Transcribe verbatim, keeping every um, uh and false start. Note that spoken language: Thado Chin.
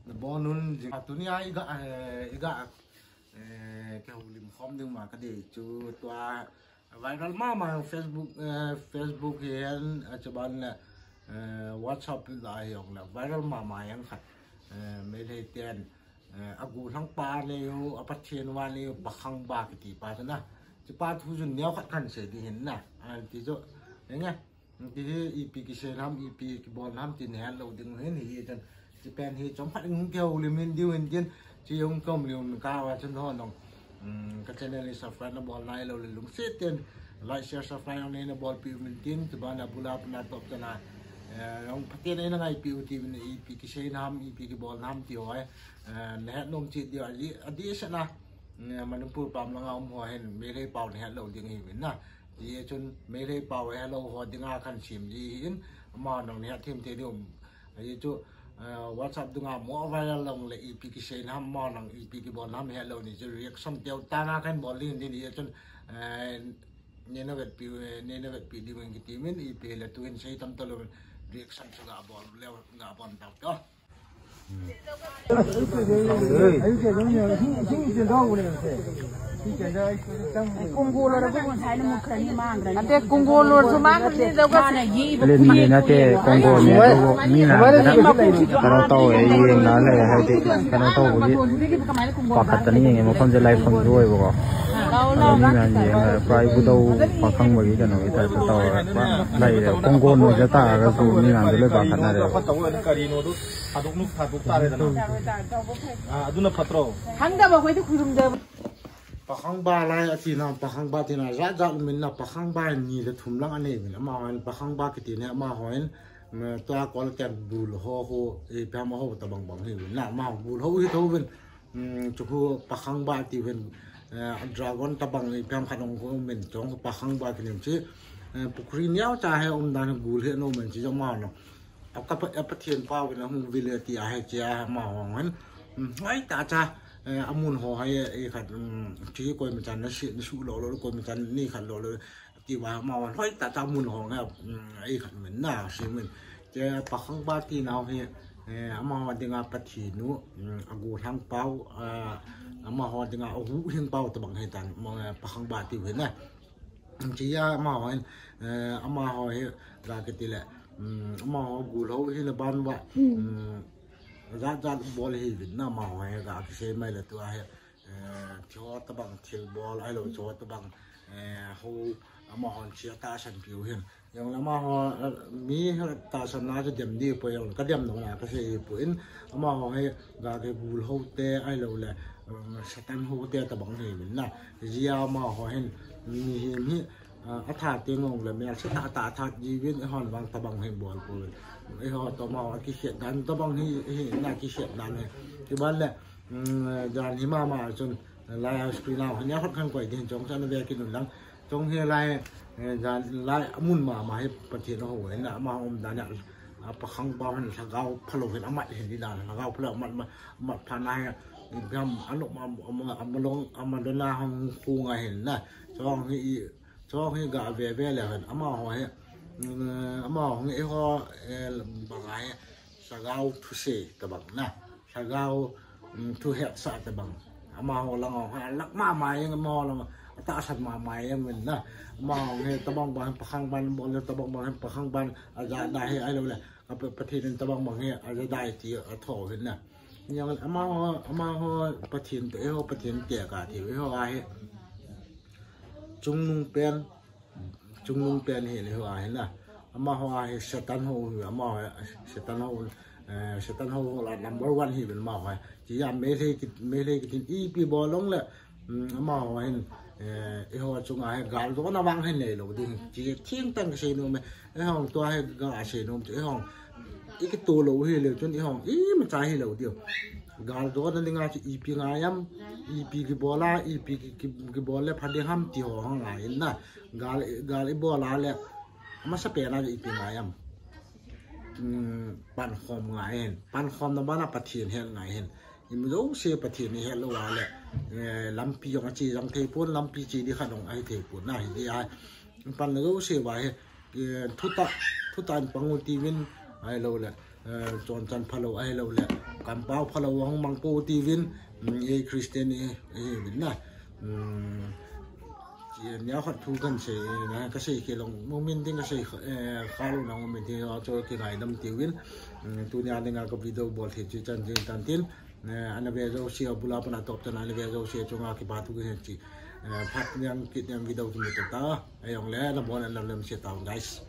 Nabon un jing. Tunia iga, eh, iga, eh, kihoulim khom ding ma kadei chu tua viral mama Facebook, eh, Facebook hihen, achuban le, eh, WhatsApp la hiong le viral mama yang khat, eh, Meitei ten, eh, agu lang pa le yo, a Pathen wa le yo, Pakhangba kiti pa chu na. Chupa thu jun neo khat kan se di hin na. Anti jo, enge. Ti hi ipi kisei nam, ipi kibol nam ti nahet lou ding hin hi chun. Ti pen hi chom khat hung kihoulim in diu hin tin. Chi hung kom liu min ka wa chun ho nong. Um, ka channel hi subscribe nabol nailou le lungset ten like, share, subscribe nong nei nabol piu min tin. Chuban abula puna top chana. Eh, hung Pathen eina ngaipiu ti min ipi kisei nam, ipi kibol nam ti ho. Eh, nahet nom chi diu a di, a di sa na. Eh, Manipur pam langa um ho hin Meitei pau nahet lou ding hi min na. Ti chun Meitei pau hello ho dinga kan sim ji hin, ama nong nahet them te diu. Ahi chu, eh, WhatsApp dunga mo viral long le ipi kisei nam, ama nong ipi kibol nam hello ni chu reaction teu tana kan bol din din hi chun, eh, nei navetpi, eh, nei navetpi diu in kiti min ipi le tuin sei tam talou reaction chu ga bol le ga bon tau to. Ate kungolo su mang ni dau ka. Len ni na te kungolo ni dau mi na. Kano tau e yeng na le hai te kano tau ko. Pakhat ta ni yeng ma phone de live phone du e bo ko. Ano mi na yeng na prai bu dau pakhang ba gi kano ita tau. Lai de kungolo ja ta ga su mi na de le pakhat na de. Thadok nuk, thadok tare da na. Ah, aduna phatro. Hangda ba khoi tu khurum da. Pakhangba lai ati na, pakhangba ti na, jat jat min na, pakhangba ni le thum lang anei min. Ama hon pakhangba kiti ne, ama hon, mm, tua kol ten bul ho ho, e, pam ho ta bang bang hi min. Na, ama bul ho hi tho min. Mm, chu khu pakhangba ti hin, eh, dragon ta bang i pam khat ong khu min chong khu pakhangba kinem chi, eh, pukhri niau cha he um dan gul he no min chi jong ma no. A ka pa, a Pathen pau hin hung vil ti a he chi a ma hong hen. Mm, hoi ta cha, eh, amun ho hai e khat, mm, chi koi mi chan na si, na su lo lo, koi mi chan ni khat lo lo. Ti va ama hoi ta ta mun ho nga, mm, ei khat min na si min. Che pakhangba ti nau hi, eh, ama ho dinga Pathen u, mm, agu thang pau, ah, ama ho dinga ahu hing pau ta bang he tan, mo, eh, pakhangba ti ve na. Chi ya ama ho, eh, ama ho hi ga ke ti le, mm, ama ho gu lo hi na ban va, mm, jat jat bol hi vin na ama ho he ga ke se mai le tu a he. Eh, thil tabang thil bol, ahilou chu tabang, eh, ho, ama hon chi tahsan piu hin. Jong le ama ho, eh, mi tahsan na chu dem di poi jong, ka dem nom na ka sei poi in, ama ho hi ga ke bul ho te, ahilou le, eh, Satan ho te tabang hi min na. Jia ama ho hin, mi hi mi, ah, atha te ngong le mel se ta ta that ji vin, hon vang tabang hi bol poi. Eiho to ama ho ki khet dan tabang hi, hi na ki khet dan hi. Ki ban le, Mm, jan hi mama chun, lai a screen a, hanya hot khan koi din chong chan ve kin lang. Chong he lai, eh, jan lai amun mama hi Pathen ho ve na, ama um dan a, a pakhangba hin lhagao phalo hin amat hin di dan, lhagao phalo amat, amat, amat pha na he, gam anu ma, ama, ama long, ama dona hong khu nga hin na. Chong hi i, chong hi ga ve ve le hin, ama ho he, mm, ama ho hi ho, eh, ba nga he, Lhagao thusei tabang na. Lhagao, mm, thuhetsah tabang. Amaho lang ho, ha, lak mama jeng amaho lang, atahsan mama jeng min na. Amaho he tabang bang pakhangban, bol le tabang bang pakhangban, aja da he ahilou le. Apa Pathen in tabang bang he, aja da ti atho hin na. Jong amaho, amaho Pathen te, eiho Pathen te ka ti, eiho a he. Chungnung pen, Chungnung pen hi le ho a hin na. Amaho a hi Satan ho, amaho a Satan ho, eh, Satan ho la number one hi ben amaho a. Chi ya Meitei kit, Meitei kitin ipi bol long le, mm, amaho hin, eh, eiho chunga hi gal dona vang hin neilou ding. Chi thing tang sei nom e, eiho tua hi ga sei nom, eiho i kito lou hi le chun eiho imacha hilou diu. Gal dona dinga chu ipi ngai am, ipi kibol a, ipi ki, ki, kibol le pha ding ham ti ho ngai in na. Gal, gal i bol a le, amasa pen a ipi ngai am. Hmm, pankhom ngai hin. Pankhom na bana Pathen het ngai hin. Imajouse Pathen i het lou a le, eh, lampi jong ache jang thei pon, lampi che di khat jong ahi thei pon na hi di a. Pan na jouse va hi, eh, thuta, thuta in pang u ti vin, ahilou le. Chonchan phalou ahilou le kampau phalou ahung mang pou tiuvin, ei Christian ihiuvin na. Nia khat thu kansei na, kasei kilong mumin ding, kasei khalou na mumin ding chu kingaidam tiuvin. Tunia dinga ka video bol thei chu chan jing tan tin, ana ve jouse, abula pat a atop chan ana ve jouse chunga kipa thu kahin sei. Phat niang kit niang video kimu ta. Ahijongle nabon a lamlem se tauvin guys.